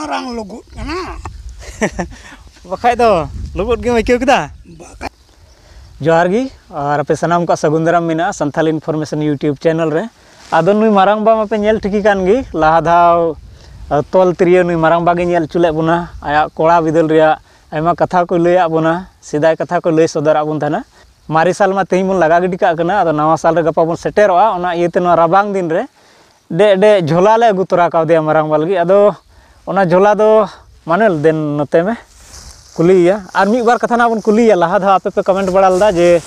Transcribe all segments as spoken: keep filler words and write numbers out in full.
ᱢᱟᱨᱟᱝ ᱞᱩᱜᱩᱫ ᱠᱟᱱᱟ᱾ ᱵᱟᱠᱷᱟᱡ ᱫᱚ ᱞᱩᱜᱩᱫ ᱜᱮᱢ ᱟᱹᱭᱠᱟᱹᱣ ᱠᱮᱫᱟ? ᱵᱟᱠᱷᱟᱡ᱾ ᱡᱚᱦᱟᱨ ᱜᱮ, ᱟᱨ ᱟᱯᱮ ᱥᱟᱱᱟᱢ ᱠᱚᱣᱟᱜ ᱥᱟᱹᱜᱩᱱ ᱫᱟᱨᱟᱢ ᱢᱮᱱᱟᱜᱼᱟ ᱥᱟᱱᱛᱷᱟᱞ ᱤᱱᱯᱷᱚᱨᱢᱮᱥᱚᱱ YouTube ᱪᱮᱱᱮᱞ ᱨᱮ᱾ ᱟᱫᱚ ᱱᱩᱭ ᱢᱟᱨᱟᱝᱵᱟ ᱢᱟᱯᱮ ᱧᱮᱞ ᱴᱷᱤᱠᱮ ᱠᱟᱱ ᱜᱮ, ᱞᱟᱦᱟ ᱫᱷᱟᱣ, ᱟ, ᱛᱚᱞ ᱛᱤᱨᱭᱳ ᱱᱩᱭ ᱢᱟᱨᱟᱝᱵᱟ ᱜᱮ ᱧᱮᱞ ᱦᱚᱪᱚ ᱞᱮᱫ ᱵᱚᱱᱟ᱾ ᱟᱭᱟᱜ ᱠᱚᱲᱟ ᱵᱤᱫᱟᱹᱞ ᱨᱮᱭᱟᱜ ᱟᱭᱢᱟ ᱠᱟᱛᱷᱟ ᱠᱚᱭ ᱞᱟᱹᱭᱟᱫ ᱵᱚᱱᱟ, ᱥᱮᱫᱟᱭ ᱠᱟᱛᱷᱟ ᱠᱚᱭ ᱞᱟᱹᱭ ᱥᱚᱫᱚᱨᱟᱫ ᱵᱚᱱ ᱛᱟᱦᱮᱱᱟ᱾ ᱢᱟᱨᱮ ᱥᱟᱞ ᱢᱟ ᱛᱮᱦᱮᱧ ᱵᱚᱱ ᱞᱟᱜᱟ ᱜᱤᱰᱤ ᱠᱟᱜ ᱠᱟᱱᱟ, ᱟᱫᱚ ᱱᱟᱣᱟ ᱥᱟᱞ ᱨᱮ ᱜᱟᱯᱟ ᱵᱚᱱ ᱥᱮᱴᱮᱨᱚᱜᱼᱟ᱾ ᱚᱱᱟ ᱤᱭᱟᱹᱛᱮ ᱱᱚᱣᱟ ᱨᱟᱵᱟᱝ ᱫᱤᱱ ᱨᱮ ᱰᱮᱡ ᱰᱮᱡ ᱡᱷᱚᱞᱟ ᱞᱮ ᱟᱹᱜᱩ ᱛᱚᱨᱟ ᱠᱟᱣᱫᱮᱭᱟ ᱢᱟᱨᱟᱝᱵᱟ ᱞᱟᱹᱜᱤᱫ᱾ ᱟᱫᱚ ᱚᱱᱟ ᱡᱷᱚᱞᱟ ᱫᱚ ᱢᱟᱱᱮ ᱫᱮᱱ ᱱᱚᱛᱮ ᱢᱮ, ᱠᱩᱞᱤᱭᱮᱭᱟ᱾ ᱟᱨ ᱢᱤᱫ ᱵᱟᱨ ᱠᱟᱛᱷᱟ ᱱᱟᱜ ᱵᱚᱱ ᱠᱩᱞᱤᱭᱮᱭᱟ᱾ ᱞᱟᱦᱟ ᱫᱷᱟᱣ ᱟᱯᱮ ᱯᱮ ᱠᱚᱢᱮᱱᱴ ᱵᱟᱲᱟ ᱞᱮᱫᱟ ᱡᱮ,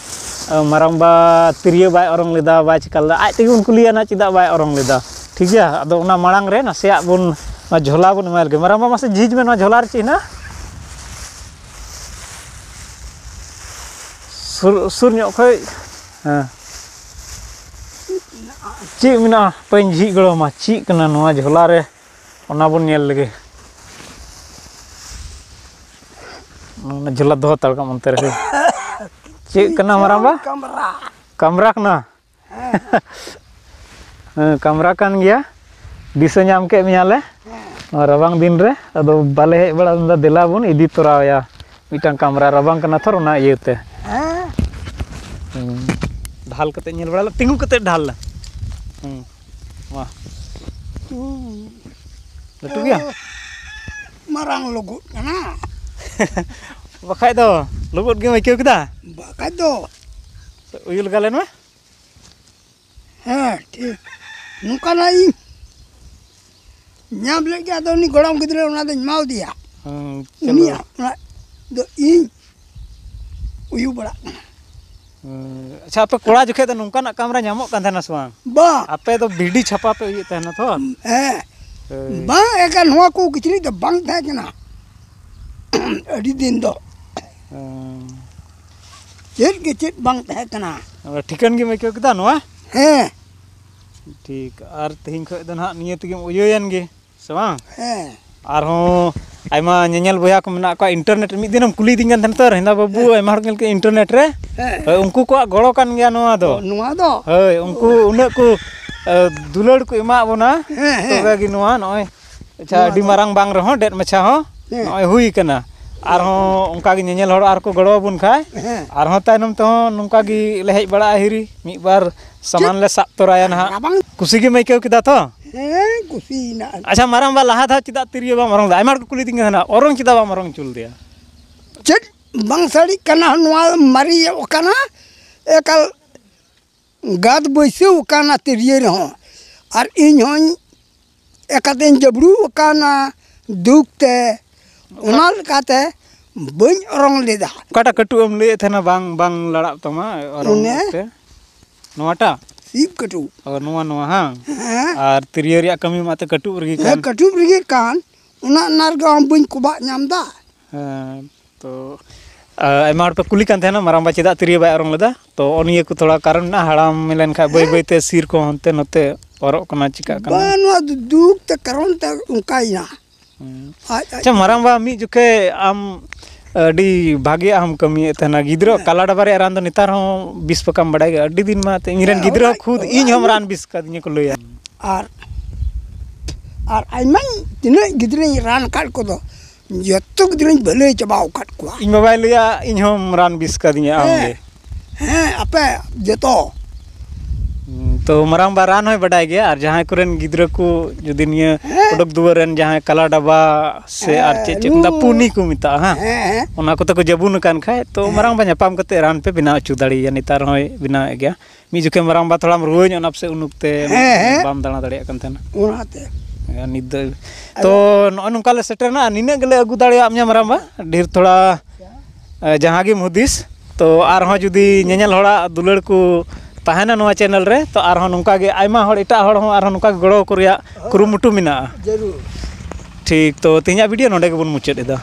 ᱟᱸ, ᱢᱟᱨᱟᱝᱵᱟ ᱛᱤᱨᱭᱳ ᱵᱟᱭ ᱚᱨᱚᱝ ᱞᱮᱫᱟ, ᱵᱟᱭ ᱪᱤᱠᱟ ᱞᱮᱫᱟ, ᱟᱡ ᱛᱮᱜᱮ ᱵᱚᱱ ᱠᱩᱞᱤᱭᱮᱭᱟ ᱱᱟᱜ ᱪᱮᱫᱟᱜ ᱵᱟᱭ ᱚᱨᱚᱝ ᱞᱮᱫᱟ᱾ ᱴᱷᱤᱠ ᱜᱮᱭᱟ, ᱟᱫᱚ ᱚᱱᱟ ᱢᱟᱲᱟᱝ ᱨᱮ ᱱᱟᱥᱮᱭᱟᱜ ᱵᱚᱱ ᱱᱚᱣᱟ ᱡᱷᱚᱞᱟ ᱵᱚᱱ ᱮᱢᱟᱭ ᱞᱮᱜᱮ᱾ ᱢᱟᱨᱟᱝᱵᱟ ᱢᱟᱥᱮ ᱡᱷᱤᱡ ᱢᱮ ᱱᱚᱣᱟ ᱡᱷᱚᱞᱟ ᱨᱮ ᱪᱮᱫ ᱦᱮᱱᱟᱜᱼᱟ? ᱥᱩᱨ, ᱥᱩᱨ ᱧᱚᱜ ᱠᱷᱚᱡ, ᱦᱮᱸ᱾ ᱪᱮᱫ ᱢᱮᱱᱟᱜᱼᱟ? ᱦᱟᱯᱮᱧ ᱡᱷᱤᱡ ᱜᱚᱲᱚ ᱟᱢᱟ᱾ ᱪᱮᱫ ᱠᱟᱱᱟ ᱱᱚᱣᱟ ᱡᱷᱚᱞᱟ ᱨᱮ? ᱚᱱᱟ ᱵᱚᱱ ᱧᱮᱞ ᱞᱮᱜᱮ᱾ ᱚᱱᱟ ᱡᱷᱚᱞᱟ ᱫᱚᱦᱚ ᱦᱟᱛᱟᱲ ᱠᱟᱜ ᱢᱮ ᱚᱱᱛᱮ ᱨᱮ᱾ ᱪᱮᱫ ᱠᱟᱱᱟ ᱢᱟᱨᱟᱝᱵᱟ? ᱠᱟᱢᱨᱟ᱾ ᱠᱟᱢᱨᱟ ᱠᱟᱱᱟ? ᱦᱮᱸ, ᱠᱟᱢᱨᱟ ᱠᱟᱱ ᱜᱮᱭᱟ᱾ ᱫᱤᱥᱟᱹ ᱧᱟᱢ ᱠᱮᱫ ᱢᱮᱭᱟᱞᱮ ᱱᱚᱣᱟ ᱨᱟᱵᱟᱝ ᱫᱤᱱ ᱨᱮ᱾ ᱟᱫᱚ ᱵᱟᱞᱮ ᱦᱮᱡ ᱵᱟᱲᱟ ᱞᱮᱫᱟ, ᱫᱮᱞᱟ ᱵᱚᱱ ᱤᱫᱤ ᱛᱚᱨᱟᱣᱟᱭᱟ᱾ ᱢᱤᱫᱴᱟᱝ ᱠᱟᱢᱨᱟ ᱨᱟᱵᱟᱝ ᱠᱟᱱᱟ ᱛᱷᱚᱨ, ᱚᱱᱟ ᱤᱭᱟᱹᱛᱮ᱾ ᱦᱮᱸ᱾ ᱦᱩᱸ᱾ ᱰᱷᱟᱞ ᱠᱟᱛᱮ ᱧᱮᱞ ᱵᱟᱲᱟ ᱞᱮ, ᱛᱤᱸᱜᱩ ᱠᱟᱛᱮ ᱰᱷᱟᱞ ᱞᱮ᱾ ᱦᱩᱸ᱾ ᱢᱟ᱾ ᱦᱩᱸ᱾ ᱞᱟᱹᱴᱩ ᱜᱮᱭᱟ? ᱢᱟᱨᱟᱝ ᱞᱩᱜᱩᱫ ᱠᱟᱱᱟ᱾ ᱵᱟᱠᱷᱟᱡ ᱫᱚ ᱞᱩᱜᱩᱫ ᱜᱮᱢ ᱟᱹᱭᱠᱟᱹᱣ ᱠᱮᱫᱟ? ᱵᱟᱠᱷᱟᱡ ᱫᱚ᱾ ᱩᱭᱩ ᱞᱮᱜᱟ ᱞᱮᱱ ᱢᱮ᱾ ᱦᱮᱸ, ᱴᱷᱤᱠ᱾ ᱱᱚᱝᱠᱟᱱᱟᱜ ᱤᱧ ᱧᱟᱢ ᱞᱮᱫ ᱜᱮᱭᱟ, ᱟᱫᱚ ᱩᱱᱤ ᱜᱚᱲᱚᱢ ᱜᱤᱫᱽᱨᱟᱹ ᱚᱱᱟ ᱫᱚᱧ ᱮᱢᱟᱣᱟᱫᱮᱭᱟ᱾ ᱦᱩᱸ, ᱪᱚᱞᱚ᱾ ᱩᱱᱤᱭᱟᱜ ᱚᱱᱟ ᱫᱚ ᱤᱧ ᱩᱭᱩ ᱵᱟᱲᱟᱜ ᱠᱟᱱᱟ᱾ ᱦᱩᱸ, ᱟᱪᱪᱷᱟ, ᱟᱯᱮ ᱠᱚᱲᱟ ᱡᱚᱠᱷᱮᱡ ᱫᱚ ᱱᱚᱝᱠᱟᱱᱟᱜ ᱠᱟᱢᱨᱟ ᱧᱟᱢᱚᱜ ᱠᱟᱱ ᱛᱟᱦᱮᱱᱟ ᱥᱮ ᱵᱟᱝ? ᱵᱟᱝ᱾ ᱟᱯᱮ ᱫᱚ ᱵᱷᱤᱰᱤ ᱪᱷᱟᱯᱟ ᱯᱮ ᱩᱭᱩᱜ ᱛᱟᱦᱮᱱᱟ ᱛᱚ? ᱦᱮᱸ᱾ ᱦᱳᱭ᱾ ᱵᱟᱝ, ᱮᱠᱟᱞ ᱱᱚᱣᱟ ᱠᱚ ᱠᱤᱪᱨᱤᱡ ᱫᱚ ᱵᱟᱝ ᱛᱟᱦᱮᱸ ᱠᱟᱱᱟ᱾ ᱟᱹᱰᱤ ᱫᱤᱱ ᱫᱚ᱾ ᱦᱩᱸ᱾ ᱪᱮᱫ ᱜᱮ ᱪᱮᱫ ᱵᱟᱝ ᱛᱟᱦᱮᱸ ᱠᱟᱱᱟ᱾ ᱟᱫᱚ ᱴᱷᱤᱠᱟᱹᱱ ᱜᱮᱢ ᱟᱹᱭᱠᱟᱹᱣ ᱠᱮᱫᱟ ᱱᱚᱣᱟ? ᱦᱮᱸ᱾ ᱴᱷᱤᱠ, ᱟᱨ ᱛᱮᱦᱮᱧ ᱠᱷᱚᱡ ᱫᱚ ᱱᱟᱦᱟᱜ ᱱᱤᱭᱟᱹ ᱛᱮᱜᱮᱢ ᱩᱭᱩᱭᱮᱱ ᱜᱮ, ᱥᱮ ᱵᱟᱝ? ᱦᱮᱸ᱾ ᱟᱨᱦᱚᱸ ᱟᱭᱢᱟ ᱧᱮᱧᱮᱞ ᱵᱚᱭᱦᱟ ᱠᱚ ᱢᱮᱱᱟᱜ ᱠᱚᱣᱟ, ᱤᱱᱴᱟᱨᱱᱮᱴ ᱨᱮ ᱢᱤᱫ ᱫᱤᱱᱮᱢ ᱠᱩᱞᱤᱭᱮᱫᱤᱧ ᱠᱟᱱ ᱛᱟᱦᱮᱱᱟ ᱛᱚ, ᱦᱮᱸᱫᱟ ᱵᱟᱹᱵᱩ, ᱦᱮᱸ᱾ ᱟᱭᱢᱟ ᱦᱚᱲ ᱧᱮᱞ ᱠᱮᱫ ᱤᱱᱴᱟᱨᱱᱮᱴ ᱨᱮ᱾ ᱦᱮᱸ᱾ ᱦᱳᱭ, ᱩᱱᱠᱩ ᱠᱚᱣᱟᱜ ᱜᱚᱲᱚ ᱠᱟᱱ ᱜᱮᱭᱟ ᱱᱚᱣᱟ ᱫᱚ᱾ ᱚ, ᱱᱚᱣᱟ ᱫᱚ? ᱦᱳᱭ, ᱩᱱᱠᱩ ᱚ᱾ ᱩᱱᱟᱹᱜ ᱠᱚ, ᱮ, ᱫᱩᱞᱟᱹᱲ ᱠᱚ ᱮᱢᱟᱜ ᱵᱚᱱᱟ, ᱦᱮᱸ, ᱦᱮᱸ᱾ ᱛᱚᱵᱮ ᱜᱮ ᱱᱚᱣᱟ ᱱᱚᱜᱼᱚᱭ ᱟᱪᱪᱷᱟ, ᱱᱚᱣᱟ ᱟᱹᱰᱤ ᱫᱚ ᱢᱟᱨᱟᱝ ᱵᱟᱝ ᱨᱮᱦᱚᱸ, ᱰᱮᱫ ᱢᱟᱪᱷᱟ ᱦᱚᱸ ᱦᱮᱸ᱾ ᱱᱚᱜᱼᱚᱭ ᱦᱩᱭ ᱠᱟᱱᱟ᱾ ᱟᱨᱦᱚᱸ ᱚᱱᱠᱟ ᱜᱮ ᱧᱮᱧᱮᱞ ᱦᱚᱲ ᱟᱨ ᱠᱚ ᱜᱚᱲᱚ ᱟᱵᱚᱱ ᱠᱷᱟᱡ, ᱦᱮᱸ᱾ ᱟᱨᱦᱚᱸ ᱛᱟᱭᱱᱚᱢ ᱛᱮᱦᱚᱸ ᱱᱚᱝᱠᱟ ᱜᱮ ᱞᱮ ᱦᱮᱡ ᱵᱟᱲᱟᱜᱼᱟ ᱦᱤᱨᱤ, ᱢᱤᱫ ᱵᱟᱨ ᱥᱟᱢᱟᱱ ᱪᱮᱫ? ᱞᱮ ᱥᱟᱵ ᱛᱚᱨᱟᱭᱟ ᱱᱟᱦᱟᱜ᱾ ᱨᱟᱵᱟᱝ ᱠᱩᱥᱤ ᱜᱮᱢ ᱟᱹᱭᱠᱟᱹᱣ ᱠᱮᱫᱟ ᱛᱚ? ᱦᱮᱸ, ᱠᱩᱥᱤᱭᱮᱱᱟ᱾ ᱟᱪᱪᱷᱟ, ᱢᱟᱨᱟᱝᱵᱟ, ᱞᱟᱦᱟ ᱫᱷᱟᱣ ᱪᱮᱫᱟᱜ ᱛᱤᱨᱭᱳ ᱵᱟᱢ ᱚᱨᱚᱝ ᱞᱮᱫᱟ? ᱟᱭᱢᱟ ᱦᱚᱲ ᱠᱚ ᱠᱩᱞᱤ ᱫᱤᱧ ᱠᱟᱱ ᱛᱟᱦᱮᱱᱟ, ᱚᱨᱚᱝ ᱪᱮᱫᱟᱜ ᱵᱟᱢ ᱚᱨᱚᱝ ᱦᱚᱪᱚ ᱞᱮᱫᱮᱭᱟ? ᱪᱮᱫ ᱵᱟᱝ ᱥᱟᱹᱲᱤᱜ ᱠᱟᱱᱟ, ᱱᱚᱣᱟ ᱢᱟᱨᱮ ᱠᱟᱱᱟ, ᱮᱠᱟᱞ ᱜᱟᱫ ᱵᱟᱹᱭᱥᱟᱹᱣ ᱟᱠᱟᱱᱟ ᱛᱤᱨᱭᱳ ᱨᱮᱦᱚᱸ, ᱟᱨ ᱤᱧ ᱦᱚᱸᱧ ᱮᱠᱟᱛᱮᱧ ᱡᱟᱹᱵᱽᱲᱩ ᱟᱠᱟᱱᱟ ᱫᱩᱠ ᱛᱮ, ᱚᱱᱟ ᱞᱮᱠᱟᱛᱮ ᱵᱟᱹᱧ ᱚᱨᱚᱝ ᱞᱮᱫᱟ᱾ ᱚᱠᱟᱴᱟᱜ ᱠᱟᱹᱴᱩᱵ ᱮᱢ ᱞᱟᱹᱭᱮᱫ ᱛᱟᱦᱮᱱᱟ ᱵᱟᱝ, ᱵᱟᱝ ᱞᱟᱲᱟᱜ ᱛᱟᱢᱟ ᱚᱨᱚᱝ ᱚᱱᱮ ᱚᱠᱛᱮ? ᱱᱚᱣᱟᱴᱟᱜ? ᱥᱤᱵ ᱠᱟᱹᱴᱩᱵ᱾ ᱚ, ᱱᱚᱣᱟ, ᱱᱚᱣᱟ, ᱦᱟᱝ? ᱦᱮᱸ᱾ ᱟᱨ ᱛᱤᱨᱭᱳ ᱨᱮᱭᱟᱜ ᱠᱟᱹᱢᱤ ᱢᱟ ᱛᱮ ᱠᱟᱹᱴᱩᱵ ᱨᱮᱜᱮ ᱦᱮᱸ, ᱠᱟᱱ᱾ ᱠᱟᱹᱴᱩᱵ ᱨᱮᱜᱮ ᱠᱟᱱ, ᱚᱱᱟ, ᱚᱱᱟ ᱨᱮᱜᱮ ᱟᱢ ᱵᱟᱹᱧ ᱠᱚᱵᱟᱜ ᱧᱟᱢ ᱮᱫᱟ᱾ ᱦᱮᱸ, ᱛᱚ, ᱟ, ᱟᱭᱢᱟ ᱦᱚᱲ ᱯᱮ ᱠᱩᱞᱤ ᱠᱟᱱ ᱛᱟᱦᱮᱱᱟ, ᱢᱟᱨᱟᱝᱵᱟ ᱪᱮᱫᱟᱜ ᱛᱤᱨᱭᱳ ᱵᱟᱭ ᱚᱨᱚᱝ ᱞᱮᱫᱟ? ᱛᱚ, ᱚ ᱱᱤᱭᱟᱹ ᱠᱚ ᱛᱷᱚᱲᱟ ᱠᱟᱨᱚᱱ ᱢᱮᱱᱟᱜᱼᱟ, ᱦᱟᱲᱟᱢ ᱞᱮᱱᱠᱷᱟᱱ ᱵᱟᱹᱭ ᱦᱮᱸ᱾ ᱵᱟᱹᱭᱛᱮ ᱥᱤᱨ ᱠᱚ ᱦᱟᱱᱛᱮ ᱱᱚᱛᱮ ᱚᱨᱚᱜ ᱠᱟᱱᱟ, ᱪᱤᱠᱟᱜ ᱠᱟᱱᱟ᱾ ᱵᱟᱝ, ᱱᱚᱣᱟ ᱫᱚ ᱫᱩᱠ ᱛᱮ ᱠᱟᱨᱚᱱ ᱛᱮ ᱚᱱᱠᱟᱭᱮᱱᱟ᱾ ᱦᱩᱸ᱾ ᱟᱡ, ᱟᱡ ᱟᱪᱪᱷᱟ, ᱛᱮᱜᱮ᱾ ᱢᱟᱨᱟᱝᱵᱟ, ᱢᱤᱫ ᱡᱚᱠᱷᱮᱡ ᱟᱢ ᱟᱹᱰᱤ ᱵᱷᱟᱜᱮᱭᱟᱜ ᱮᱢ ᱠᱟᱹᱢᱤᱭᱮᱫ ᱛᱟᱦᱮᱱᱟ᱾ ᱜᱤᱫᱽᱨᱟᱹ ᱦᱮᱸ᱾ ᱠᱟᱞᱟ ᱰᱟᱵᱟ ᱨᱮᱭᱟᱜ ᱨᱟᱱ ᱫᱚ ᱱᱮᱛᱟᱨ ᱦᱚᱸ ᱵᱤᱥ ᱯᱟᱠᱟᱢ ᱵᱟᱰᱟᱭ ᱜᱮᱭᱟ? ᱟᱹᱰᱤ ᱫᱤᱱ ᱢᱟ ᱛᱮ ᱤᱧ ᱨᱮᱱ ᱦᱮᱸ, ᱜᱤᱫᱽᱨᱟᱹ ᱦᱚᱸ ᱚᱱᱟ, ᱠᱷᱩᱫ ᱤᱧ ᱦᱚᱸᱢ ᱚᱱᱟ ᱨᱟᱱ ᱵᱤᱥ ᱠᱟᱫᱤᱧᱟ ᱠᱚ ᱞᱟᱹᱭᱟ᱾ ᱟᱨ, ᱟᱨ ᱟᱭᱢᱟᱧ, ᱛᱤᱱᱟᱹᱜ ᱜᱤᱫᱽᱨᱟᱹᱧ ᱨᱟᱱ ᱟᱠᱟᱫ ᱠᱚᱫᱚ, ᱡᱚᱛᱚ ᱜᱤᱫᱽᱨᱟᱹᱧ ᱵᱷᱟᱹᱞᱟᱹᱭ ᱪᱟᱵᱟ ᱟᱠᱟᱫ ᱠᱚᱣᱟ᱾ ᱤᱧ ᱵᱟᱵᱟᱭ ᱞᱟᱹᱭᱟ, ᱤᱧ ᱦᱚᱸᱢ ᱨᱟᱱ ᱵᱤᱥ ᱠᱟᱫᱤᱧᱟ ᱟᱢ ᱦᱮᱸ, ᱜᱮ᱾ ᱦᱮᱸ, ᱟᱯᱮ ᱡᱚᱛᱚ᱾ ᱦᱩᱸ, ᱛᱚ ᱢᱟᱨᱟᱝᱵᱟ ᱨᱟᱱ ᱦᱚᱸᱭ ᱵᱟᱰᱟᱭ ᱜᱮᱭᱟ, ᱟᱨ ᱡᱟᱦᱟᱸᱭ ᱠᱚᱨᱮᱱ ᱜᱤᱫᱽᱨᱟᱹ ᱠᱚ ᱡᱩᱫᱤ ᱱᱤᱭᱟᱹ ᱦᱮᱸ᱾ ᱚᱰᱚᱠ ᱫᱩᱣᱟᱹᱨ ᱨᱮᱱ ᱡᱟᱦᱟᱸᱭ ᱠᱟᱞᱟ ᱰᱟᱵᱟ ᱥᱮ ᱟᱨ ᱦᱮᱸ, ᱪᱮᱫ ᱪᱮᱫ ᱠᱚ ᱢᱮᱛᱟᱜᱼᱟ, ᱱᱩ-, ᱯᱩᱱᱤ ᱠᱚ ᱢᱮᱛᱟᱜᱼᱟ, ᱦᱮᱸ? ᱦᱮᱸ, ᱦᱮᱸ᱾ ᱚᱱᱟ ᱠᱚᱛᱮ ᱠᱚ ᱡᱟᱹᱵᱩᱱ ᱟᱠᱟᱱ ᱠᱷᱟᱡ, ᱛᱚ ᱦᱮᱸ᱾ ᱢᱟᱨᱟᱝᱵᱟ ᱧᱟᱯᱟᱢ ᱠᱟᱛᱮ ᱨᱟᱱ ᱯᱮ ᱵᱮᱱᱟᱣ ᱦᱚᱪᱚ ᱫᱟᱲᱮᱭᱟᱭᱟ, ᱱᱮᱛᱟᱨ ᱦᱚᱸᱭ ᱵᱮᱱᱟᱣᱮᱫ ᱜᱮᱭᱟ᱾ ᱢᱤᱫ ᱡᱚᱠᱷᱮᱡ ᱢᱟᱨᱟᱝᱵᱟ ᱛᱷᱚᱲᱟᱢ ᱨᱩᱣᱟᱹ ᱧᱚᱜ ᱮᱱᱟ, ᱯᱟᱥᱮᱡ ᱩᱱ ᱚᱠᱛᱮ ᱦᱮᱸ, ᱦᱮᱸ᱾ ᱵᱟᱢ ᱫᱟᱬᱟ ᱫᱟᱲᱮᱭᱟᱜ ᱠᱟᱱ ᱛᱟᱦᱮᱱᱟ᱾ ᱚᱱᱟᱛᱮ᱾ ᱦᱮᱸ, ᱱᱤᱛ ᱫᱚ᱾ ᱟᱫᱚ ᱛᱚ ᱱᱚᱜᱼᱚᱭ ᱱᱚᱝᱠᱟ ᱞᱮ ᱥᱮᱴᱮᱨᱱᱟ, ᱱᱤᱱᱟᱹᱜ ᱜᱮᱞᱮ ᱟᱹᱜᱩ ᱫᱟᱲᱮᱭᱟᱜ ᱢᱮᱭᱟ ᱢᱟᱨᱟᱝᱵᱟ, ᱰᱷᱮᱨ ᱛᱷᱚᱲᱟ, ᱮ, ᱡᱟᱦᱟᱸ ᱜᱮᱢ ᱦᱩᱫᱤᱥ᱾ ᱛᱚ ᱟᱨᱦᱚᱸ ᱡᱩᱫᱤ ᱧᱮᱧᱮᱞ ᱦᱚᱲᱟᱜ ᱫᱩᱞᱟᱹᱲ ᱠᱚ ᱛᱟᱦᱮᱱᱟ ᱱᱚᱣᱟ channel ᱨᱮ, ᱛᱚ ᱟᱨᱦᱚᱸ ᱱᱚᱝᱠᱟ ᱜᱮ ᱟᱭᱢᱟ ᱦᱚᱲ, ᱮᱴᱟᱜ ᱦᱚᱲ ᱦᱚᱸ ᱟᱨᱦᱚᱸ ᱱᱚᱝᱠᱟ ᱜᱮ ᱜᱚᱲᱚ ᱠᱚ ᱨᱮᱭᱟᱜ ᱠᱩᱨᱩᱢᱩᱴᱩ ᱢᱮᱱᱟᱜᱼᱟ᱾ ᱡᱟᱹᱨᱩᱲ᱾ ᱴᱷᱤᱠ, ᱛᱚ ᱛᱮᱦᱮᱧᱟᱜ video ᱱᱚᱰᱮ ᱜᱮᱵᱚᱱ ᱢᱩᱪᱟᱹᱫ ᱮᱫᱟ᱾